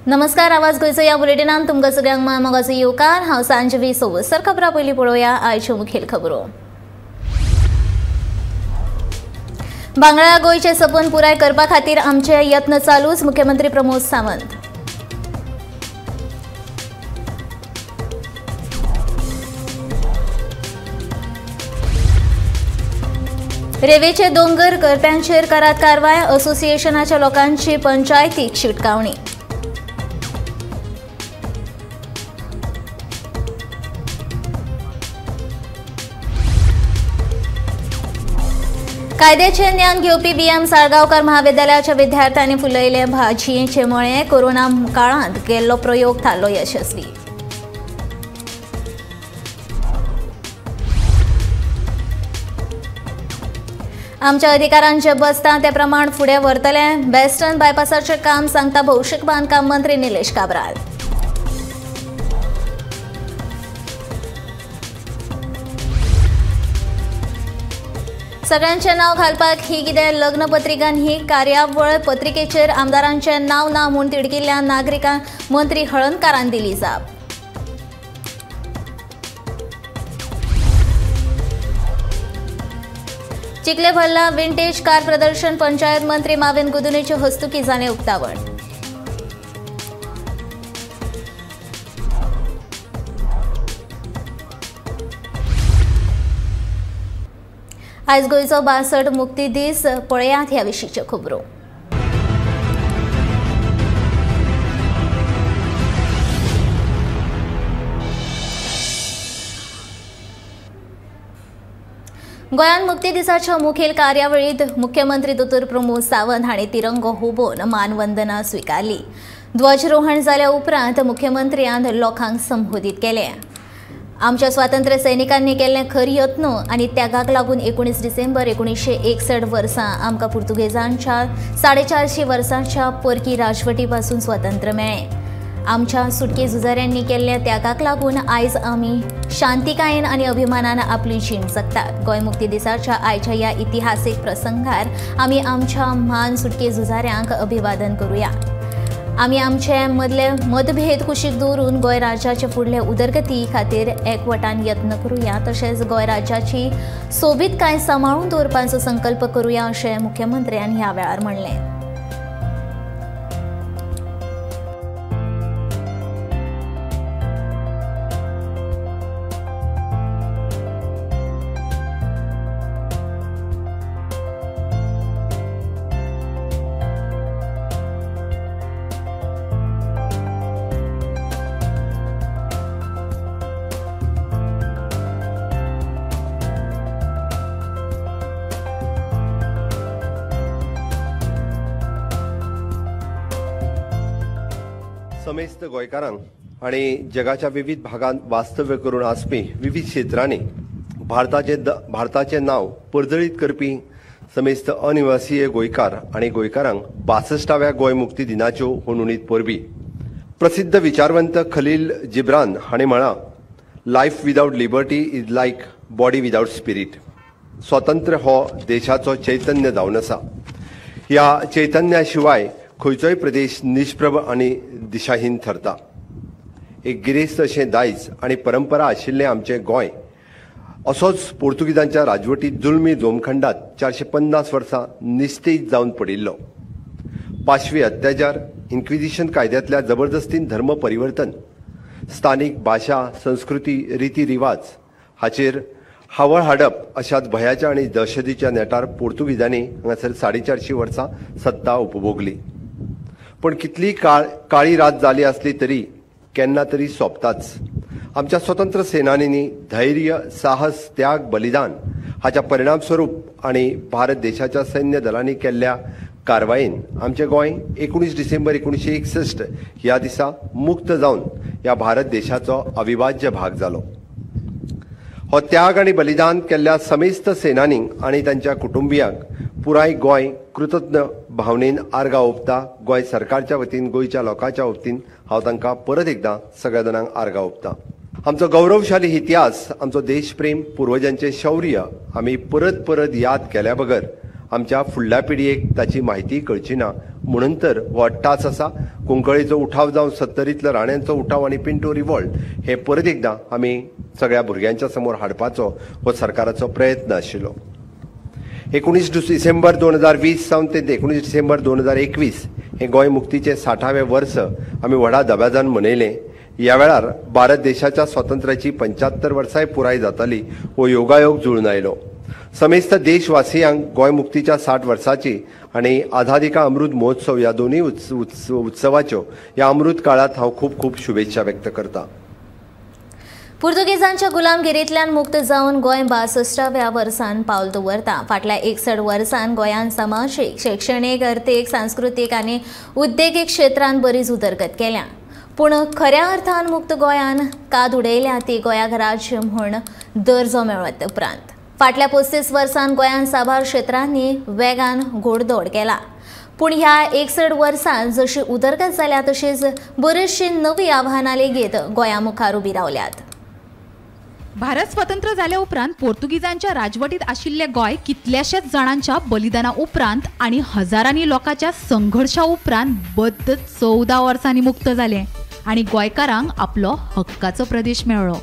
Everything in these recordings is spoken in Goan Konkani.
नमस्कार, आवाज गोंयचो ह्या बुलेटिनान तुमकां सगळ्यांक मागोचो येवकार। हांव सांजवी सोबसर। खबरां पयलीं पळोवया आयच्यो मुखेल खबरो। बांगला गोंयचें सपन पुराय करपा खातीर आमचे यत्न चालूच, मुख्यमंत्री प्रमोद सावंत। रेवेचे दोंगर करप्यांचेर करात कारवाय, असोसिएशनाच्या लोकांची पंचायतीक शिटकावणी। कायद्याचे ज्ञान घेवपी बी.एम. साळगांवकर महाविद्यालयाच्या विद्यार्थ्यांनी फुलयले भाजयेचे मळे, कोरोना काळांत केल्लो प्रयोग थारलो यशस्वी। आमच्या अधिकारांचे बसता ते प्रमाण फुडें व्हरतले, वेस्टर्न बायपासाचें काम सांगता भौशीक बांदकाम मंत्री निलेश काब्राल। सगळ्यांचें नांव घालपाक ही कितें लग्नपत्रिकान ही कार्यावळ, पत्रिकेचेर आमदारांचें नांव ना म्हूण तिडकिल्ल्या नागरिकांक मंत्री हळर्णकारान दिली जाप। चिखले भरला विंटेज कार प्रदर्शन, पंचायत मंत्री माविन गुदिन्होचे हस्तुकीं जालें उक्तावण। आयज गोंयचो 62 मुक्ती दीस, पळयात ह्या विशींच्यो खबरो। गोंयांत मुक्ती दिसाच्या मुखेल कार्यावळींत मुख्यमंत्री दोतोर प्रमोद सावंत हांणी तिरंगो हुबोवन मानवंदना स्विकारली। ध्वजरोहण जाल्या उपरांत मुख्यमंत्र्यान लोकांक संबोधीत केलें। आमच्या स्वातंत्र्य सैनिकांनी केल्ले खर यत्न आनी त्यागाक लागून 19 डिसेंबर 1961 वर्सा आमकां पुर्तुगेजांच्या 450 वर्सांच्या परकी राजवटी पासून स्वातंत्र्य मेळ्ळें। आमच्या सुटके झुजाऱ्यांनी केल्ल्या त्यागाक लागून आयज आमी शांतिकायेन आनी अभिमानान आपली जीण जगतात। गोंय मुक्ती दिसाच्या आयच्या ह्या इतिहासीक प्रसंगार आमी आमच्या म्हान सुटके झुजाऱ्यांक अभिवादन करुया। आमी आमचे मदले मतभेद कुशीक दवरून गोंय राज्याचे फुडले उदरगती खातीर एकवटान यत्न करुया, तशेंच गोंय राज्याची सोबीतकाय सांबाळून दवरपाचो संकल्प करुया अशें मुख्यमंत्र्यान ह्या वेळार म्हणलें। समेस्त गोंयकारांक आनी जगाच्या विविध भागांत वास्तव्य करून आसपी विविध क्षेत्रांनी भारताचें नांव परजळीत करपी समेस्त अनिवासीय गोंयकार आनी गोंयकारांक 62व्या गोंय मुक्ती दिनाच्यो हुनहुनीत परबी। प्रसिद्ध विचारवंत खलील जिब्रान हाणें म्हळां, life without liberty is like body without spirit. स्वातंत्र्य हो देशाचो चैतन्य जावन आसा। ह्या चैतन्या शिवाय खंयचोय प्रदेश निष्प्रभ आनी दिशाहीन थरता। एक गिरेस्त अशें दायज आनी परंपरा आशिल्लें आमचें गोंय असोच पोर्तुगीजांच्या राजवटीत जुलमी जोमखंडात 450 वर्सां निस्तेज जावन पडिल्लो। पाशवी अत्याचार, इन्क्विजिशन कायद्यांतल्या जबरदस्तीन धर्म परिवर्तन, स्थानीक भाशा, संस्कृती, रिती रिवाज हाचेर हावळ हाडप अशाच भंयाच्या आनी दहशतीच्या नेटार पोर्तुगीजांनी हांगासर 450 वर्सां सत्ता उपभोगली। पण कितली काळी रात जाली आसली तरी केन्ना तरी सोंपताच। आमच्या स्वतंत्र सेनानींनी धैर्य, साहस, त्याग, बलिदान हाच्या परिणाम स्वरूप आनी भारत देशाच्या सैन्य दलांनी केल्ल्या कारवायेन आमचें गोंय 19 डिसेंबर 1961 ह्या दिसा मुक्त जावन ह्या भारत देशाचो अविभाज्य भाग जालो। हो त्याग आनी बलिदान केल्ल्या समेस्त सेनानींक आनी तांच्या कुटुंबियांक पुराय गोंय कृतज्ञ भावनेन आर्गां ओंपता। गोंय सरकारच्या वतीन, गोंयच्या लोकांच्या वतीन हांव तांकां परत एकदां सगळ्या जाणांक आर्गां ओंपता। आमचो गौरवशाली इतिहास, आमचो देशप्रेम, पुर्वजांचें शौर्य आमी परत परत याद केल्या बगर आमच्या फुडल्या पिळगेक ताची म्हायती कळची ना म्हणून तर हो अट्टास आसा. कुंकळीचो उठाव जावं, सत्तरींतलो राण्यांचो उठाव आनी पिंटो रिवॉल्ट हे परत एकदां आमी सगळ्या भुरग्यांच्या समोर हाडपाचो हो सरकाराचो प्रयत्न आशिल्लो. 19 डिसेंबर 2020 सावन ते 19 डिसेंबर 2021 हे गोंय मुक्तीचें 60वें वर्स आमी व्हडा दबाज्यान मनयलें. ह्या वेळार भारत देशाच्या स्वातंत्र्याची 75 वर्सांय पुराय जाताली हो योगायोग जुळून आयलो. समेस्त देशवासियांक गोंय मुक्तीच्या 60 वर्साची आनी आझादी का अमृत महोत्सव ह्या दोनूय उत्सवाच्यो ह्या अमृत काळांत हांव खूब खूब शुभेच्छा व्यक्त करता. पुर्तुगेजांच्या गुलामगिरींतल्यान मुक्त जावन गोंय 62व्या वर्सान पावल दवरता. फाटल्या 61 वर्सान गोंयान समाजीक, शैक्षणीक, अर्थीक, सांस्कृतीक आनी उद्देगीक क्षेत्रांत बरीच उदरगत केल्या. पूण खऱ्या अर्थान मुक्त गोंयान काद उडयल्या ती गोंयाक राज्य म्हूण दर्जो मेळत उपरांत. फाटल्या 35 वर्सान गोंयान साबार क्षेत्रांनी वेगान घोडदौड केला. पूण ह्या 61 वर्सांत जशी उदरगत जाल्या तशीच बरीचशी नवी आव्हानां लेगीत गोंया मुखार उबी रावल्यात. भारत स्वतंत्र जाल्या उपरांत पोर्तुगीजांच्या राजवटीत आशिल्ले गोंय कितल्याशाच जाणांच्या बलिदाना उपरांत आनी हजारांनी लोकांच्या संघर्शा उपरांत बद्द 14 वर्सांनी मुक्त जाले आनी गोंयकारांक आपलो हक्काचो प्रदेश मेळ्ळो.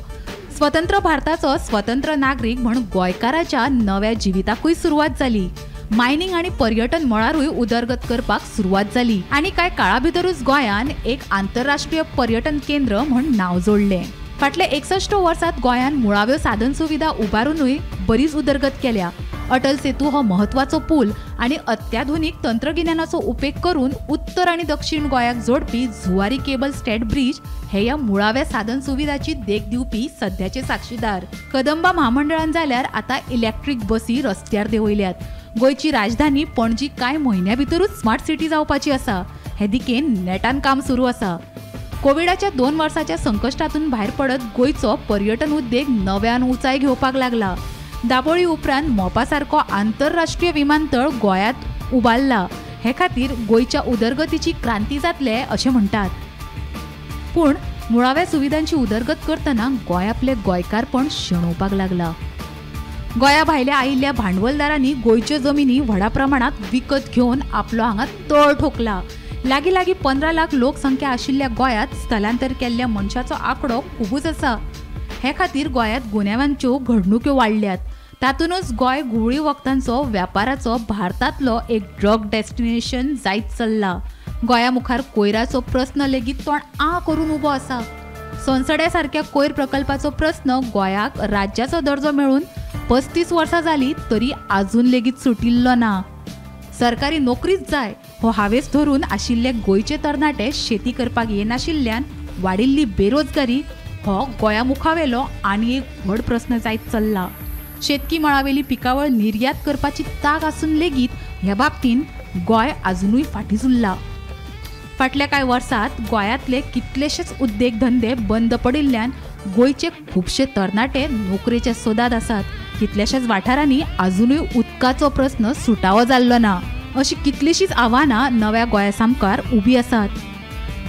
स्वतंत्र भारताचो स्वतंत्र नागरीक म्हूण गोंयकाराच्या नव्या जिविताकूय सुरवात जाली. मायनिंग आनी पर्यटन मळारूय उदरगत करपाक सुरवात जाली आनी कांय काळा भितरूच गोंयान एक आंतरराष्ट्रीय पर्यटन केंद्र म्हूण नांव जोडलें. फाटल्या 61 वर्सांत गोंयान मुळाव्यो साधन सुविधा उबारुनूय बरीच उदरगत केल्या. अटल सेतू हो म्हत्वाचो पूल आनी अत्याधुनीक तंत्रगिन्यानाचो उपेग करून उत्तर आनी दक्षिण गोंयाक जोडपी जुवारी केबल स्टेट ब्रिज हे ह्या मुळाव्या साधन सुविधाची देख दिवपी सध्याचे साक्षीदार. कदंबा म्हामंडळान जाल्यार आतां इलेक्ट्रीक बसी रस्त्यार देंवयल्यात. गोंयची राजधानी पणजी कांय म्हयन्या भितरूच स्मार्ट सिटी जावपाची आसा. हे दिकेन नेटान काम सुरू आसा. कोविडाच्या 2 वर्साच्या संकश्टातून भायर पडत गोंयचो पर्यटन उद्देग नव्यान उंचाय घेवपाक लागला. दाबोळी उपरांत मोपा सारको आंतरराष्ट्रीय विमानतळ गोंयांत उबारला. हे खातीर गोंयच्या उदरगतीची क्रांती जातले अशें म्हणटात. पूण मुळाव्या सुविधांची उदरगत करतना गोंय आपलें गोंयकारपण शेणोवपाक लागला. गोंया भायल्या आयिल्ल्या भांडवलदारांनी गोंयच्यो जमिनी व्हडा प्रमाणांत विकत घेवन आपलो हांगा तळ ठोकला. लागीं लागीं 15 लाख लोकसंख्या आशिल्ल्या गोंयांत स्थलांतर केल्ल्या मनशाचो आंकडो खुबूच आसा. हे खातीर गोंयांत गुन्यांवांच्यो घडणुक्यो वाडल्यात. तातूंतच गोंय घुंवळी वखदांचो व्यापाराचो भारतांतलो एक ड्रग डेस्टिनेशन जायत चल्ला. गोंया मुखार कोयराचो प्रस्न लेगीत तोंड आ करून उबो आसा. सोनसड्या सारक्या कोयर प्रकल्पाचो प्रस्न गोंयाक राज्याचो दर्जो मेळून 35 वर्सां जाली तरी आजून लेगीत सुटिल्लो ना. सरकारी नोकरीच जाय हो हावेस धरून आशिल्ले गोंयचे तरणाटे शेती करपाक येनाशिल्ल्यान वाडिल्ली बेरोजगारी हो गोंया मुखावेलो आनी एक व्हड प्रस्न जायत चल्ला. शेतकी मळावेली पिकावळ निर्यात करपाची तांक आसून लेगीत ह्या बाबतींत गोंय आजुनूय फाटीं उरलां. फाटल्या कांय वर्सांत गोंयांतले कितलेशेच उद्देग धंदे बंद पडिल्ल्यान गोंयचे खुबशे तरणाटे नोकरेच्या सोदांत आसात. कितल्याशाच वाठारांनी आजुनूय उदकाचो प्रस्न सुटावो जाल्लो ना. अशी कितलीशींच आव्हानां नव्या गोंया सामकार उबी आसात.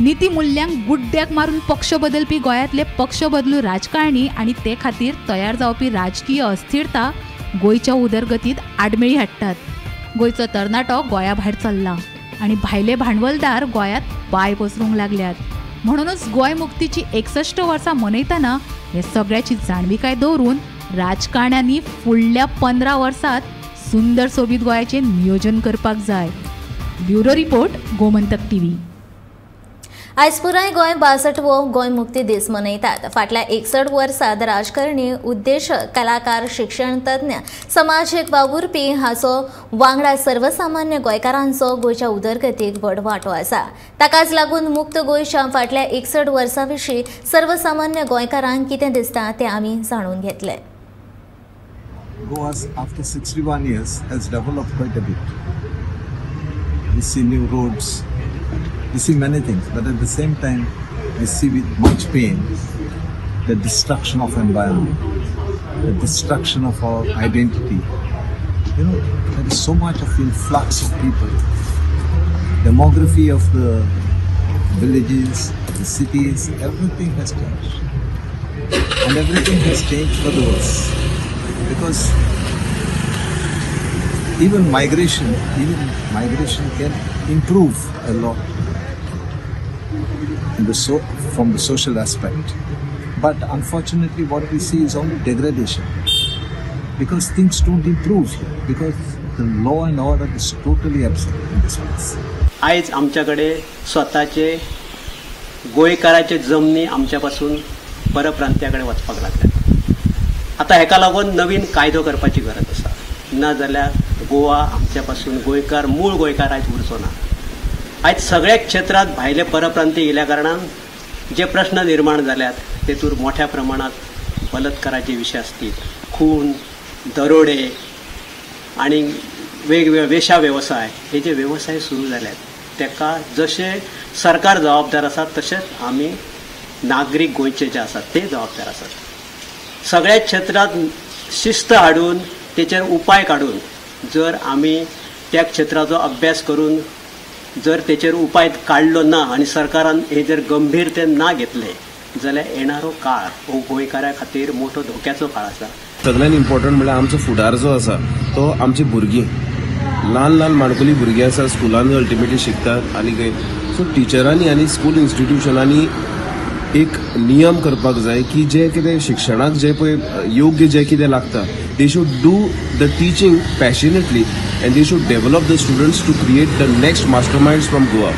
निती मुल्यांक गुड्ड्याक मारून पक्ष बदलपी गोंयांतले पक्ष बदलू राजकारणी आनी ते खातीर तयार जावपी राजकीय अस्थिरता गोंयच्या उदरगतीत आडमेळी हाडटात. गोंयचो तरणाटो गोंया भायर चल्ला आनी भायले भांडवलदार गोंयांत पांय पसरूंक लागल्यात. म्हणूनच गोंय मुक्तीची 61 वर्सां मनयतना हे सगळ्याची जाणविकाय दवरून राजकारण्यांनी फुडल्या 15 वर्सांत सुंदर सोबीत गोंयाचें नियोजन करपाक जाय. Bureau report, Gomantak TV. आयज पुराय गोंय 62वो गोंय मुक्ती दीस मनयतात. फाटल्या 61 वर्सांत राजकारणी, उद्देशक, कलाकार, शिक्षण तज्ञ, समाजीक वावुरपी हाचो वांगडा सर्वसामान्य गोंयकारांचो गोंयच्या उदरगतीक व्हड वांटो आसा. ताकाच लागून मुक्त गोंयच्या फाटल्या 61 वर्सां विशीं सर्वसामान्य गोंयकारांक कितें दिसता तें आमी जाणून घेतलें. Goa after 61 years has developed quite a bit. We see new roads, we see many things, but at the same time we see with much pain the destruction of environment, the destruction of our identity. You know, there is so much of influx of people. Demography of the villages, the cities, everything has changed. And everything has changed for the worse. Because even migration can improve a lot in the from the social aspect. But unfortunately, what we see is only degradation, because things don't improve here, because the law and order is totally absent in this place. आयज आमच्याकडे स्वताचे गोंयकाराचे जमनी आमच्यापासून परप्रांत्याकडे वचपाक लागल्यात. आतां हेका लागून नवीन कायदो करपाची गरज आसा, ना जाल्यार गोवा आमच्यापासून गोंयकार, मूळ गोंयकार आयज उरचो ना. आयज सगळ्या क्षेत्रांत भायले परप्रांती येयल्या कारणान जे प्रश्न निर्माण जाल्यात तेतूर मोठ्या प्रमाणात बलात्काराचे विशय असतील, खून, दरोडे आणि वेगवेगळे वेशा वेवसाय, हे जे वेवसाय सुरू जाल्यात तेका जशे सरकार जबाबदार आसा तशेंच आमी नागरीक गोंयचे जे आसात ते जबाबदार आसात. सगळ्या क्षेत्रांत शिस्त हाडून तेचेर उपाय काडून जर आमी त्या क्षेत्राचो अभ्यास करून जर तेचेर उपाय काडलो ना आनी सरकारान हे जर गंभीरतेन ना घेतले जाल्यार येणारो काळ हो गोंयकारा खातीर मोठो धोक्याचो काळ आसा. सगळ्यात इम्पॉर्टंट म्हणल्यार आमचो फुडार जो आसा तो आमची भुरगीं, ल्हान ल्हान माणकुली भुरगीं आसा, स्कुलान अल्टिमेटली शिकतात आनी खंय. सो टिचरांनी आनी स्कूल इन्स्टिट्युशनांनी एक नियम करपाक जाय की जे कितें शिक्षणाक जे पळय योग्य जे कितें लागता, they should do the teaching passionately and they should develop the students to create the next masterminds from Goa.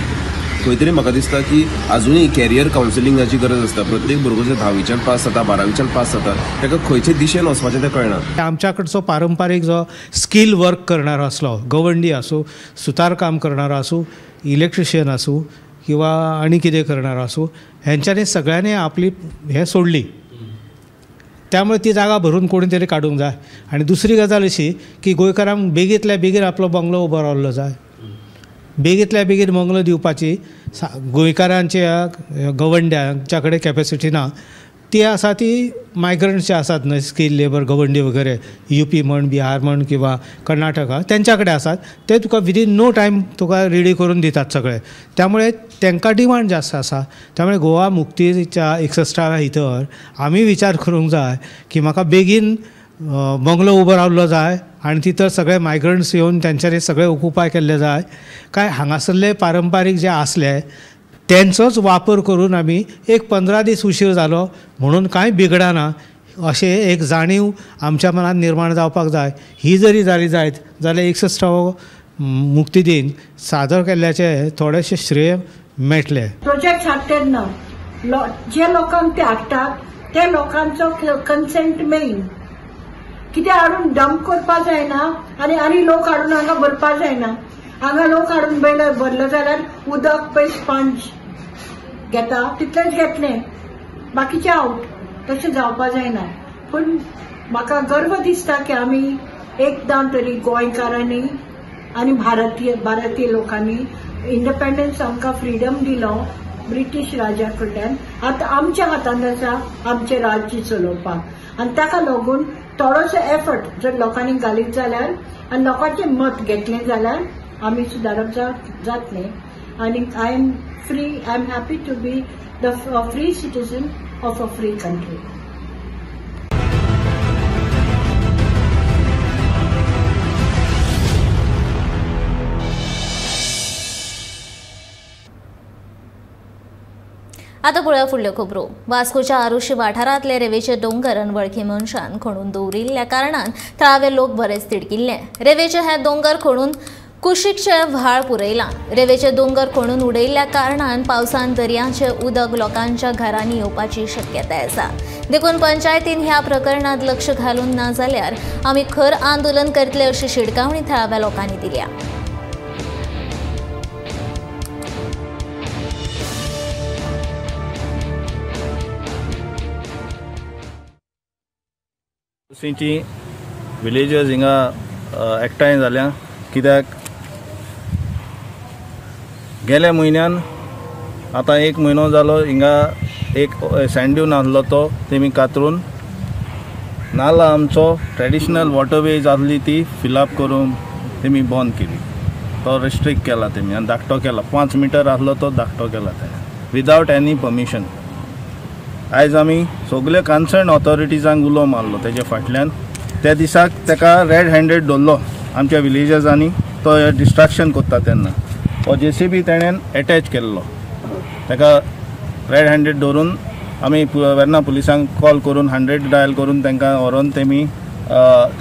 खंय तरी म्हाका दिसता की अजुनूय कॅरियर कावन्सिलिंगाची गरज आसता. प्रत्येक भुरगो जो धावीच्यान पास जाता, बारावीच्यान पास जाता, ताका खंयचे दिशेन वचपाचें तें कळना. आमच्याकडचो पारंपारीक जो स्कील वर्क करणारो आसलो, गवंडी आसूं, सुतार काम करणारो आसूं, इलेक्ट्रिशियन आसूं किंवा आनी कितें करणारो आसूं, हेंच्यांनी सगळ्यांनी आपली हें सोडली. त्यामुळे ती जागा भरून कोणी तरी काडूंक जाय. आनी दुसरी गजाल अशी की गोंयकारांक बेगींतल्या बेगीन आपलो बंगलो उबो रावल्लो जाय. बेगींतल्या बेगीन बंगलो दिवपाची गोंयकारांच्या गवंड्यांच्या कडेन कॅपेसिटी ना. ती आसा ती मायग्रंट्स जे आसात न्हय, स्कील लेबर गवंडी वगैरे, यूपी म्हण, बिहार म्हण किंवा कर्नाटका, तेंच्या कडेन आसात. ते तुका विदीन नो टायम तुका रेडी करून दितात सगळे. त्यामुळे तांकां डिमांड जास्त आसा. त्यामुळे गोवा मुक्तीच्या 61व्या भितर आमी विचार करूंक जाय की म्हाका बेगीन बंगलो उबो रावल्लो जाय आनी तितर सगळे मायग्रंट्स येवन तेंच्यांनी सगळे उपाय केल्ले जाय. काय हांगासरले पारंपारीक जे आसले तेंचोच वापर करून आमी एक 15 दीस उशीर जालो म्हणून कांय बिगडना अशें एक जाणीव आमच्या मनांत निर्माण जावपाक जाय. ही जरी जाली जायत जाल्यार 61वो मुक्ती दिन सादर केल्ल्याचें थोडेशें श्रेय मेळटलें. प्रोजेक्ट हाडटा तेन्ना जे लोकांक ते हाडटात ते लोकांचो कन्सेंट मेन. कितें हाडून डंप करपा जायना आनी आनी लोक हाडून हांगा भरपा जायना. हांगा लोक हाडून भरलो जाल्यार उदक पळय स्पंज घेता तितलेंच घेतलें, बाकीचें आवट. तशें जावपा जायना. पूण म्हाका गर्व दिसता की आमी एकदां तरी गोंयकारांनी आनी भारतीय लोकांनी इंडिपेंडन्स आमकां फ्रिडम दिलो ब्रिटीश राजा कडल्यान. आतां आमच्या हातांत आसा आमचें राज्य चलोवपाक आनी ताका लागून थोडोसो एफर्ट जर लोकांनी घालीत जाल्यार आनी लोकांचें मत घेतलें जाल्यार आमी सुदारप जातलें. आनी I am free, I am happy to be the free citizen of a free country. आतां पळोवया फुडल्यो खबरो. वास्कोच्या आरुशी वाठारांतले रेवेचे दोंगर अनवळखी मनशान खणून दवरिल्ल्या कारणान थळावे लोक बरेच तिडकिल्ले. रेवेचे हे दोंगर खणून कुशीकचे व्हाळ पुरयला. रेवेचे दोंगर खणून उडयल्ल्या कारणान पावसान दर्याचे उदक लोकांच्या घरांनी येवपाची शक्यताय आसा. देखून पंचायतीन ह्या प्रकरणात लक्ष घालून ना जाल्यार आमी खर आंदोलन करतले अशी शिटकावणी थळाव्या लोकांनी दिल्या. दुसरीची विलेजर्स हिंगा एकठांय जाल्या कित्याक गेल्या म्हयन्यान आतां एक म्हयनो जालो हिंगा एक सँड ड्यून आसलो तो तेमी कातरून नाला आमचो ट्रेडिशनल वॉटरवेज आसली ती फिलअप करून तेमी बंद केली. तो रिस्ट्रिक्ट केला तेमी आनी धाकटो केला, 5 मिटर आसलो तो धाकटो केला तेणें विदावट एनी परमिशन. आयज आमी सगळे कन्सर्न ऑथॉरिटीजांक उलो मारलो तेजे फाटल्यान. त्या दिसाक तेका रेड हँडेड धरलो आमच्या विलेजर्सांनी, तो डिस्ट्रक्शन करता तेन्ना. हो जेसीबी तेणेन एटॅच केल्लो. ताका रेड हँडेड दवरून आमी वेर्ना पुलिसांक कॉल करून 100 डायल करून तांकां व्हरोन तेमी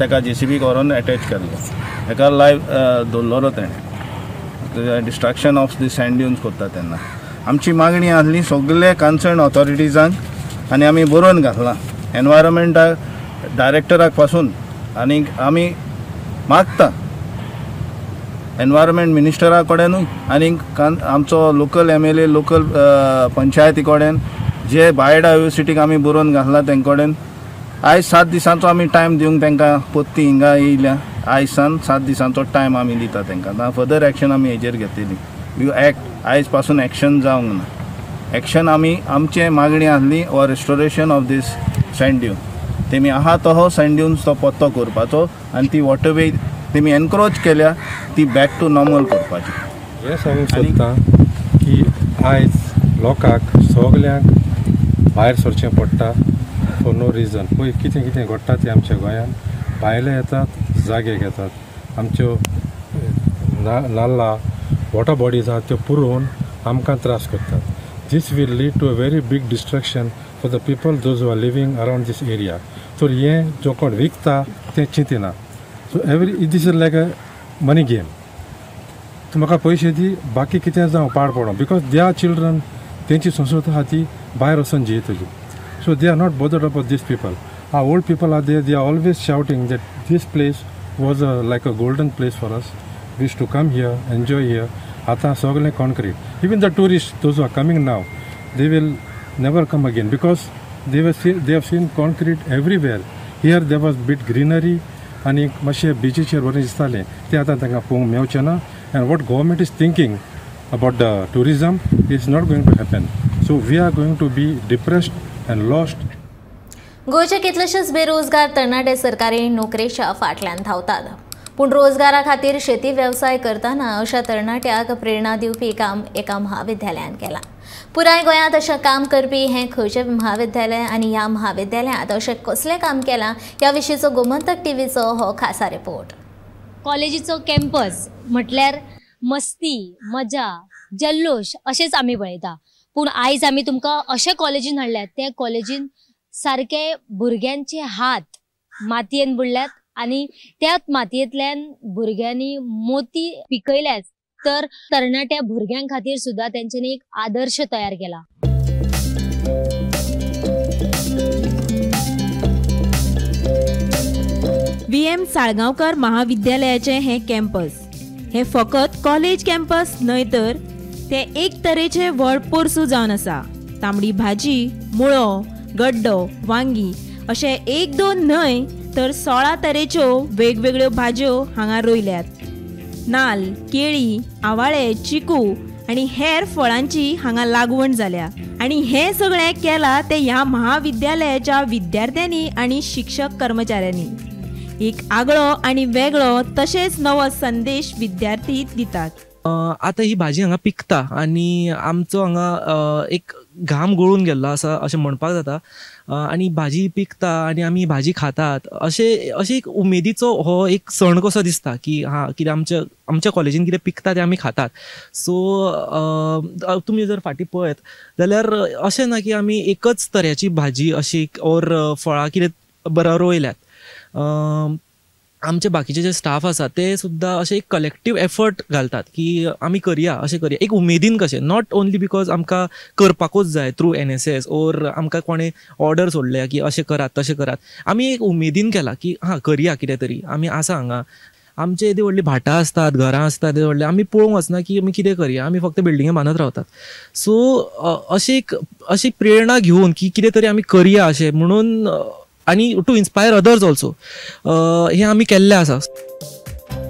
ताका जेसीबीक व्हरोन एटॅच केल्लो. ताका लायव दवरलो तेणें. Destruction of the sand dunes करता तेन्ना आमची मागणी आसली सगळे कन्सर्न ऑथॉरिटीजांक आनी आमी बरोवन घातलां एनवायरमेंटाक डायरेक्टराक पासून आनी आमी मागता एनवायरमेंट मिनिस्टरा कडेनूय आनी आमचो लोकल MLA local पंचायती कडेन जे बायोडायवर्सिटीक आमी बरोवन घातलां तेंचे कडेन आयज 7 दिसांचो आमी टायम दिवंक तांकां पोत्ती हिंगा येयल्या. आयज सान 7 दिसांचो टायम आमी दिता तांकां. ना फर्दर एक्शन आमी हेजेर घेतली. You act आयज पासून एक्शन जावंक ना. एक्शन आमी आमचे मागणी आसली or restoration of this sand dune. तेमी आहा तो सँड ड्यून्स तो पत्तो करपाचो आनी ती वॉटरवे तेमी एनक्रोच केल्या ती बॅक टू नॉर्मल करपाची. हें सांगूंक सोदता की आयज लोकांक सगल्यांक भायर सरचें पडटा फॉर नो रिजन. पळय कितें कितें घडटा तें आमच्या गोंयांत. भायले येतात, जागे घेतात, आमच्यो नाल्ला वॉटर बॉडीज आहात त्यो पुरोवन आमकां त्रास करतात. This will lead to a very big destruction for the people those who are living around this area. So हें जो कोण विकता तें चिंतिना. So every this is like a money game. तूं म्हाका पयशे दी, बाकी कितें जावं पाड पडों, because they are children, तेंची संस्कृत आहा ती भायर वचून जियेतली. So they are not bothered about these people. Our old people are there, they are always shouting that this place was like a golden place for us. We used to come here, enjoy here. Ata sogle concrete. Even the tourists, those who are coming now, they will never come again because they have seen concrete everywhere. Here there was bit greenery and मातशें बीचीचेर बरें दिसतालें, तें आतां तांकां पळोवंक मेवचें ना. And what government is thinking about the tourism is not going to happen. So we are going to be depressed and lost. गोंयचे कितलेशेच बेरोजगार तरणाटे सरकारी नोकरेच्या फाटल्यान धांवतात, पूण रोजगारा खातीर शेती वेवसाय करतना अशा तरणाट्याक प्रेरणा दिवपी काम एका म्हाविद्यालयान केलां. पुराय गोंयांत अशें काम करपी हें खंयचें म्हाविद्यालय आनी ह्या म्हाविद्यालयांत अशें कसलें काम केलां ह्या विशींचो गोमंतक टीव्हीचो हो खासा रिपोर्ट. कॉलेजीचो कॅम्पस म्हटल्यार मस्ती, मजा, जल्लोश अशेंच आमी पळयता, पूण आयज आमी तुमकां अशे कॉलेजीन हाडल्यात त्या कॉलेजीन सारके भुरग्यांचे हात मातयेन बुडल्यात आनी त्याच मातयेंतल्यान भुरग्यांनी मोती पिकयल्यात, तर तरणाट्या भुरग्यां खातीर सुद्दां तेंच्यांनी एक आदर्श तयार केला. VM Salgaonkar महाविद्यालयाचें हें कॅम्पस हें फकत कॉलेज कॅम्पस न्हय तर तें एक तरेचें व्हड पोरसूं जावन आसा. तांबडी भाजी, मुळो, गड्डो, वांगी अशें एक दोन न्हय तर 16 तरेच्यो वेगवेगळ्यो भाजयो हांगा रोयल्यात. नाल, केळी, आवाळे, चिकू आनी हेर फळांची हांगा लागवण जाल्या आनी हें सगळें केलां तें ह्या महाविद्यालयाच्या विद्यार्थ्यांनी आनी शिक्षक कर्मचाऱ्यांनी. एक आगळो आनी वेगळो तशेंच नवो संदेश विद्यार्थी दितात. आतां ही भाजी हांगा पिकता आनी आमचो हांगा एक घाम गळून गेल्लो आसा अशें म्हणपाक जाता. आनी भाजी पिकता आनी आमी भाजी खातात अशें अशें एक उमेदीचो हो एक सण कसो दिसता की हां कितें आमच्या आमच्या कॉलेजीन कितें पिकता तें आमी खातात. सो तुमी जर फाटीं पळयत जाल्यार अशें ना की आमी एकच तरेची भाजी अशी ओर फळां कितें बरें रोयल्यात. आमचे बाकीचे जे स्टाफ आसा ते सुद्दां अशें एक कलेक्टीव एफर्ट घालतात की आमी करया अशें करया एक उमेदीन कशें, not only because आमकां करपाकूच जाय थ्रू NSS ओर आमकां कोणें ऑर्डर सोडल्या की अशें करात तशें करात, आमी एक उमेदीन केलां की हां करया कितें तरी. आमी आसा हांगा, आमचे येदी व्हडली भाटां आसतात, घरां आसतात, येदी व्हडली आमी पळोवंक वचना की आमी कितें करया, आमी फक्त बिल्डिंगे बांदत रावतात. सो अशी एक अशी प्रेरणा घेवन की कितें तरी आमी करया अशें म्हणून आनी टू इन्स्पायर अदर्स ऑल्सो हे आमी केल्लें आसा.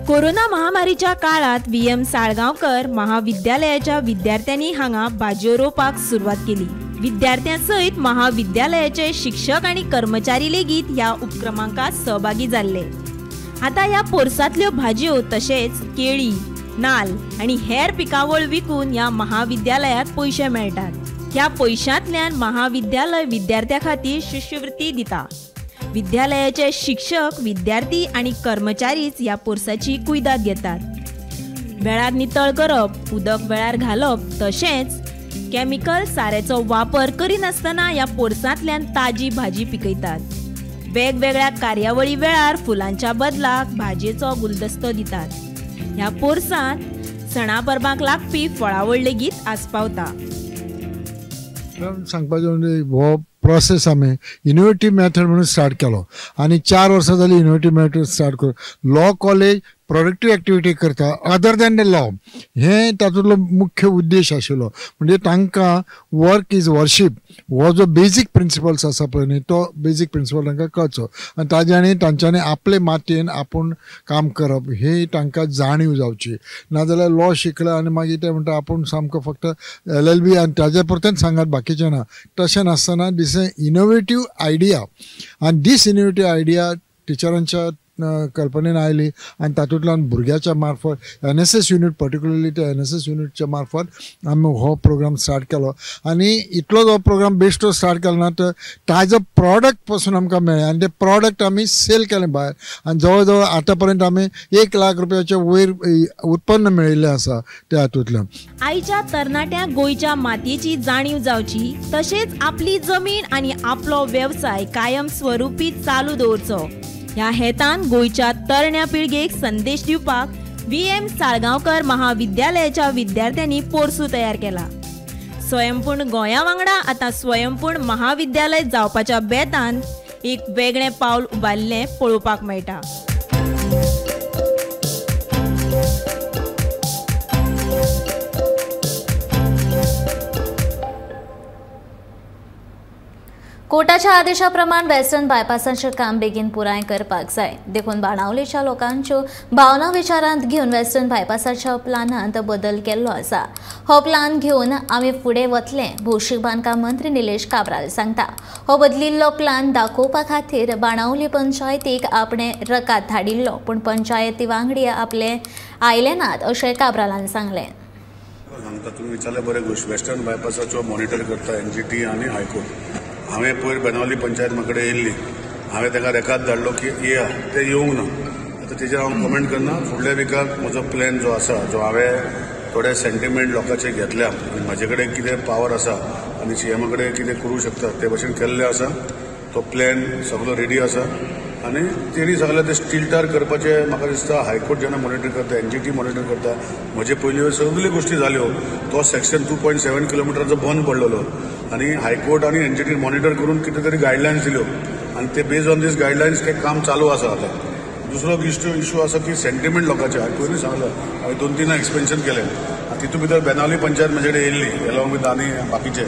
कोरोना महामारीच्या काळात VM Salgaonkar महाविद्यालयाच्या विद्यार्थ्यांनी हांगा भाजयो रोवपाक सुरवात केली. विद्यार्थ्यां सयत महाविद्यालयाचे शिक्षक आनी कर्मचारी लेगीत ह्या उपक्रमांकात सहभागी जाल्ले. आतां ह्या पोरसांतल्यो भाजयो तशेंच केळी, नाल आनी हेर पिकावळ विकून ह्या महाविद्यालयात पयशे मेळटात. ह्या पयशांतल्यान महाविद्यालय विद्यार्थ्यां खातीर शिश्यवृत्ती दिता. विद्यालयाचे शिक्षक, विद्यार्थी आनी कर्मचारीच ह्या पोरसाची कुयदाद घेतात. वेळार नितळ करप, उदक वेळार घालप, तशेंच केमिकल साऱ्याचो वापर करिनासतना ह्या पोरसांतल्यान ताजी भाजी पिकयतात. वेगवेगळ्या कार्यावळी वेळार फुलांच्या बदलाक भाजयेचो गुलदस्तो दितात. ह्या पोरसांत सणा परबांक लागपी फळावळ लेगीत आस्पावता. सांगपाचें म्हणजे हो प्रोसेस आमी इनोवेटीव मेथड म्हणून स्टार्ट केलो आनी 4 वर्सां जालीं इनोवेटीव मेथड स्टार्ट करून लॉ कॉलेज प्रोडक्टीव एक्टिविटी करता अदर दॅन the law. हें तातूंतलो मुख्य उद्देश आशिल्लो. म्हणजे तांकां वर्क is worship हो जो बेजीक प्रिंसिपल्स आसा पळय न्ही, तो बेजीक प्रिंसिपल तांकां कळचो आनी ताज्यांनी तांच्यांनी आपले मातयेन आपूण काम करप ही तांकां जाणीव जावची. नाजाल्यार लॉ शिकले आनी मागीर ते म्हणटा आपूण सामको फक्त LLB आनी ताजे पुरतेंच सांगात, बाकीचें ना. तशें नासतना दीस is innovative idea आनी दीस इनोवेटीव आयडिया टिचरांच्या कल्पनेन आयली आनी तातूंतल्यान भुरग्याच्या मार्फत NSS unit, particularly त्या NSS युनिटच्या मार्फत आमी हो प्रोग्राम स्टार्ट केलो. आनी इतलोच हो प्रोग्राम बेश्टो स्टार्ट केलो ना, तर ताजो प्रॉडक्ट पासून आमकां मेळ्ळें आनी ते प्रॉडक्ट आमी सेल केलें भायर आनी जवळ जवळ आतां पर्यंत आमी 1 लाख रुपयाचे वयर उत्पन्न मेळिल्लें आसा त्या हातूंतल्यान. आयच्या तरणाट्यांक गोंयच्या मातयेची जाणीव जावची, तशेंच आपली जमीन आनी आपलो वेवसाय कायम स्वरुपी चालू दवरचो ह्या हेतान गोंयच्या तरण्या पिळगेक संदेश दिवपाक VM Salgaonkar महाविद्यालयाच्या विद्यार्थ्यांनी पोरसूं तयार केला. स्वयंपूर्ण गोंया वांगडा आतां स्वयंपूर्ण महाविद्यालय जावपाच्या बेतान एक वेगळें पावल उबारिल्लें पळोवपाक मेळटा. कोर्टाच्या आदेशाप्रमाण वेस्टर्न बायपासाचें काम बेगीन पुराय करपाक जाय, देखून बाणावलेच्या लोकांच्यो भावना विचारांत घेवन वेस्टर्न बायपासाच्या प्लानांत बदल केल्लो आसा. हो प्लान घेवन आमी फुडें वतले, भौशीक बांदकाम मंत्री निलेश काब्राल सांगता. हो बदलिल्लो प्लान दाखोवपा खातीर बाणावली पंचायतीक आपणे रकाद धाडिल्लो, पूण पंचायती वांगडी आपले आयले नात अशें काब्रालान सांगलें. सांगता तुमी विचारलें बरें गोश्ट. वेस्टर्न बायपासाचो मॉनिटर करता NGT आनी हायकोर्ट. हांवें पयर बेनावली पंचायत म्हाजे कडेन येयल्ली, हांवें तांकां रेकाद धाडलो की येया, ते येवंक ना. आतां तेजेर हांव कमेंट करना. फुडल्या विकाक म्हजो प्लॅन जो आसा, जो हांवें थोडे सेंटिमेंट लोकांचे घेतल्या आनी म्हाजे कडेन कितें पावर आसा आनी CM कडेन कितें करूं शकता ते भशेन केल्लें आसा. तो प्लॅन सगलो रेडी आसा आनी तेणी सगळें ते स्टिल्टार करपाचें म्हाका दिसता हायकोर्ट जेन्ना मॉनिटर करता, NGT monitor करता. म्हजे पयलीं सगल्यो गोश्टी जाल्यो, तो सेक्शन 2.7 किलोमिटराचो बंद पडलेलो आनी हायकोर्ट आनी NGT monitor करून कितें तरी गायडलायन्स दिल्यो आनी ते बेज ऑन these guidelines ते काम चालू आसा. आतां दुसरो इशू आसा की सेंटिमेंट लोकांचे. हांवें पयलीं सांगलें, हांवें 2-3 एक्सपेन्शन केलें आनी तितूंत भितर बेनावली पंचायत म्हजे कडेन येयल्ली एलॉंग विथ आनी बाकीचे,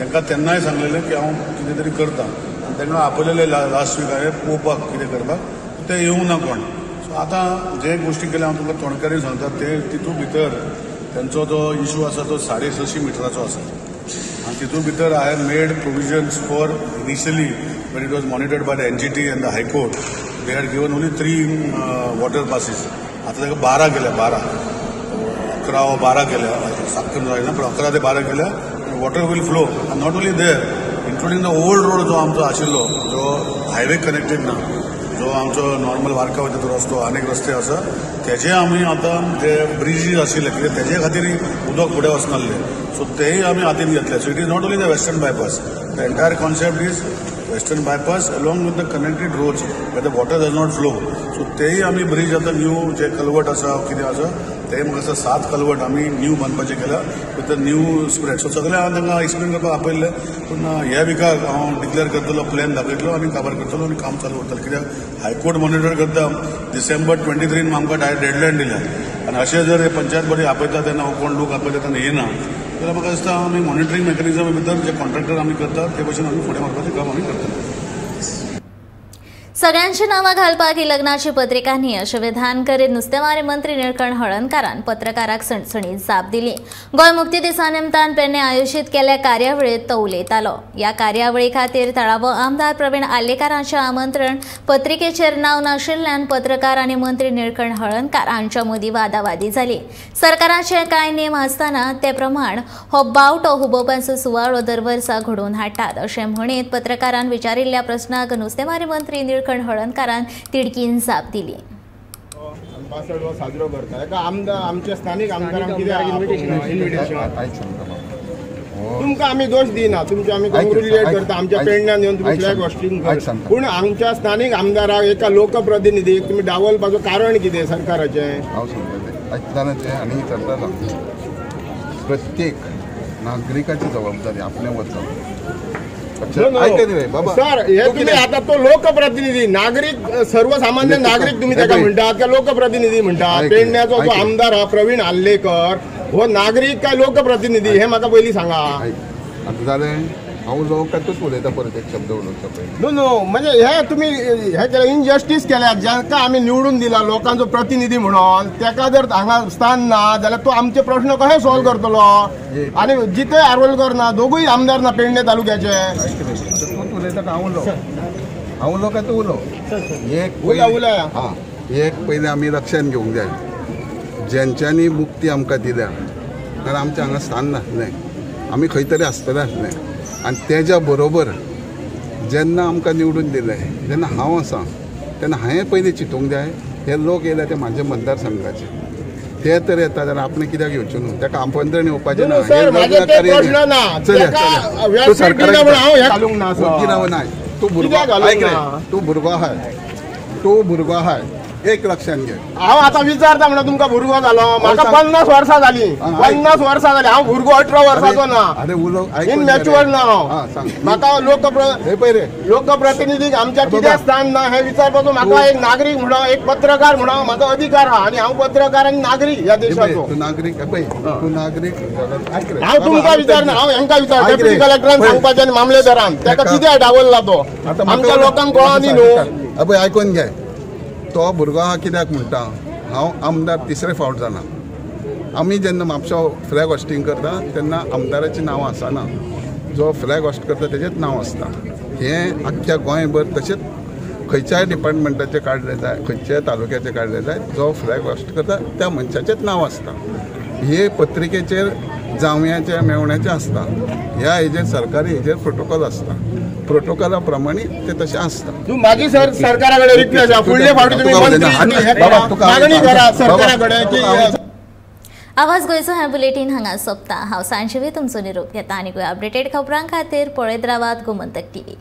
तांकां तेन्नाय सांगलेलें की हांव कितें तरी करता आनी तांकां आपयलेलें लास्ट वीक हांवें पळोवपाक कितें करपाक, ते येवंक ना कोण. सो आतां जे गोश्टी केल्या हांव तुमकां तोंडकारी सांगता, ते तितूंत भितर तेंचो जो इशू आसा तो 650 मिटराचो आसा आनी तितूंत भितर I have made provisions for initially when it was monitored by the NGT and the high court, they had given only 3 water passes. आतां ताका 12 केल्या, 12 11 वा 12 केल्या, सारकें जायना पूण 11 ते 12 केल्या. Water will flow आनी not only there, including the old road जो आमचो आशिल्लो, जो हायवे कनेक्टेड ना, जो आमचो नॉर्मल वारका वयता तो रस्तो, आनीक रस्ते आसा तेजे आमी आतां जे ब्रिजीस आशिल्ले कित्याक तेजे खातीर उदक फुडें वचनासलें, सो तेय आमी हातीन घेतले. So it is not only the western bypass, the entire concept is western bypass along with the connected roads where the water does not flow. So तेय आमी ब्रीज आतां न्यू जे कलवट आसा कितें आसा ते म्हाका दिसता 7 कलवट आमी न्यू बांदपाचें केल्या with the new spread. So सगळें हांवें तांकां एक्सप्लेन करपाक आपयल्लें, पूण ह्या विकाक हांव डिक्लेर करतलो, प्लॅन दाखयतलो आनी काबार करतलो आनी काम चालू उरतलें. कित्याक हायकोर्ट मॉनिटर करता. डिसेंबर 23 आमकां डेडलायन दिल्या आनी अशें जर पंचायत बॉडी आपयता तेन्ना कोण लोक आपयता तेन्ना येना जाल्यार म्हाका दिसता आमी मॉनिटरींग मेकॅनिजम भितर जे कॉन्ट्रॅक्टर आमी करतात ते भशेन आमी फुडें व्हरपाचें काम आमी करतात. सगळ्यांची नावां घालपाक ही लग्नाची पत्रिका न्ही अशें विधान करीत नुस्तेमारी मंत्री निळकंठ हळर्णकारान पत्रकाराक सणसणीत जाप दिली. गोंय मुक्ती दिसा निमतान पेडणे आयोजीत केल्ल्या कार्यावळींत तो उलयतालो. ह्या कार्यावळी खातीर थळावो आमदार प्रवीण आर्लेकाराचें आमंत्रण पत्रिकेचेर नांव नाशिल्ल्यान पत्रकार आनी मंत्री निळकंठ हळर्णकार हांच्या मदीं वादावादी जाली. सरकाराचे कांय नेम आसतना ते प्रमाण हो बावटो हुबोवपाचो सुवाळो दर वर्सा घडोवन हाडटात अशें म्हणीत पत्रकारान विचारिल्ल्या प्रस्नाक नुस्तेमारी मंत्री निळकंठ हळर्णकारान तिडकीन जाप दिली. पासड हो साजरो करता एका आमदार आमच्या स्थानीक आमदारांक कित्याक इन्विटेशन? तुमकां आमी दोश दिना, तुमचे आमी कॉंग्रेच्युलेट करता, आमच्या पेडण्यान येवन तुमी फ्लॅग होस्टिंग कर, पूण आमच्या स्थानीक आमदाराक एका लोकप्रतिनिधीक तुमी डावलपाचो कारण कितें सरकाराचें? हांव सांगता आयकतना तें आनी चलतना प्रत्येक नागरिकाची जबाबदारी आपणें वचप. सर हे तुम्ही आता तो लोकप्रतिनिधी नागरिक सर्वसामान्य नागरिक तुम्ही ताका म्हणटात काय लोकप्रतिनिधी म्हणटात? पेडण्याचो जो आमदार हा प्रवीण आर्लेकर हो नागरीक काय लोकप्रतिनिधी हे म्हाका पयलीं सांगा. आतां जालें हांव उलोवं काय तूंच उलयता परत एक शब्द उलोवचो पयलीं? नो नो म्हणजे हे तुमी हे केलें इनजस्टीस केल्या. जांकां आमी निवडून दिला लोकांचो प्रतिनिधी म्हणून ताका जर हांगा स्थान ना जाल्यार तो आमचे प्रश्न कशे सॉल्व करतलो? आनी जिते आरोलकर ना, दोगूय आमदार ना पेडणे तालुक्याचे. तूंच उलयता काय हांव उलोवं? हांव उलोवं काय तूं उलोव? एक उलय. हां, एक पयलीं आमी लक्षांत घेवंक जाय ज्यांच्यांनी मुक्ती आमकां दिल्या कारण आमचें हांगा स्थान नासलें, आमी खंय तरी आसतलें आसलें. आनी तेज्या बरोबर जेन्ना आमकां निवडून दिलें जेन्ना हांव आसा तेन्ना हांवें पयलीं चिंतूंक जाय हे लोक येयले ते म्हाजे मतदारसंघाचे, ते तर येता जाल्यार आपणें कित्याक येवचें न्हू, ताका आमंत्रण येवपाचें ना. ना तूं भुरगो आयक रे, तूं भुरगो आहाय, तूं भुरगो आहाय, एक लक्षांत घे. हांव आतां विचारता म्हणून तुमकां भुरगो जालो, म्हाका 50 वर्सां जालीं, 50 वर्सां जालीं, हांव भुरगो 18 वर्साचो ना, इनमॅच्युअर ना हांव. म्हाका लोकप्रतिनिधीक आमच्या कित्याक स्थान ना हें विचारपाचो म्हाका एक नागरीक म्हणून, एक पत्रकार म्हणून म्हाका अधिकार आहा आनी हांव पत्रकार आनी नागरीक ह्या देशाचो. तूं नागरीक, तूं नागरीक. हांव तुमकां विचारना, हांव हेंकां विचार डेप्युटी कलेक्टरान सांगपाचें आनी मामलेदारान ताका कित्याक डावलला तो आमच्या लोकांक कळनी न्हू. पळय आयकून घे, तो भुरगो आहा कित्याक म्हणटा हांव आमदार तिसरे फावट जाला. आमी जेन्ना म्हापशा फ्लॅग होस्टिंग करता तेन्ना आमदाराचीं नांवां आसना, जो फ्लॅग होस्ट करता तेजेंच नांव आसता. हें आख्ख्या गोंयभर तशेंच खंयच्याय डिपार्टमेंटाचें काडलें जाय, खंयच्याय तालुक्याचें काडलें जाय, जो फ्लॅग होस्ट करता त्या मनशाचेंच नांव आसता. हे पत्रिकेचेर जावयाचें मेवण्याचें आसता, ह्या हेजेर सरकारी हेजेर प्रोटोकॉल आसता, प्रोटोकॉला प्रमाणे ते तशें आसता. तूं म्हाजी सर सरकारा कडेन रिक्वेस्ट आसा, फुडले फावटी तुमी मागणी करा सरकारा कडेन की. आवाज गोंयचो हें बुलेटीन हांगा सोंपता. हांव सांजवे तुमचो निरोप घेता आनी अपडेटेड खबरां खातीर पळयत रावात गोमंतक टीव्ही.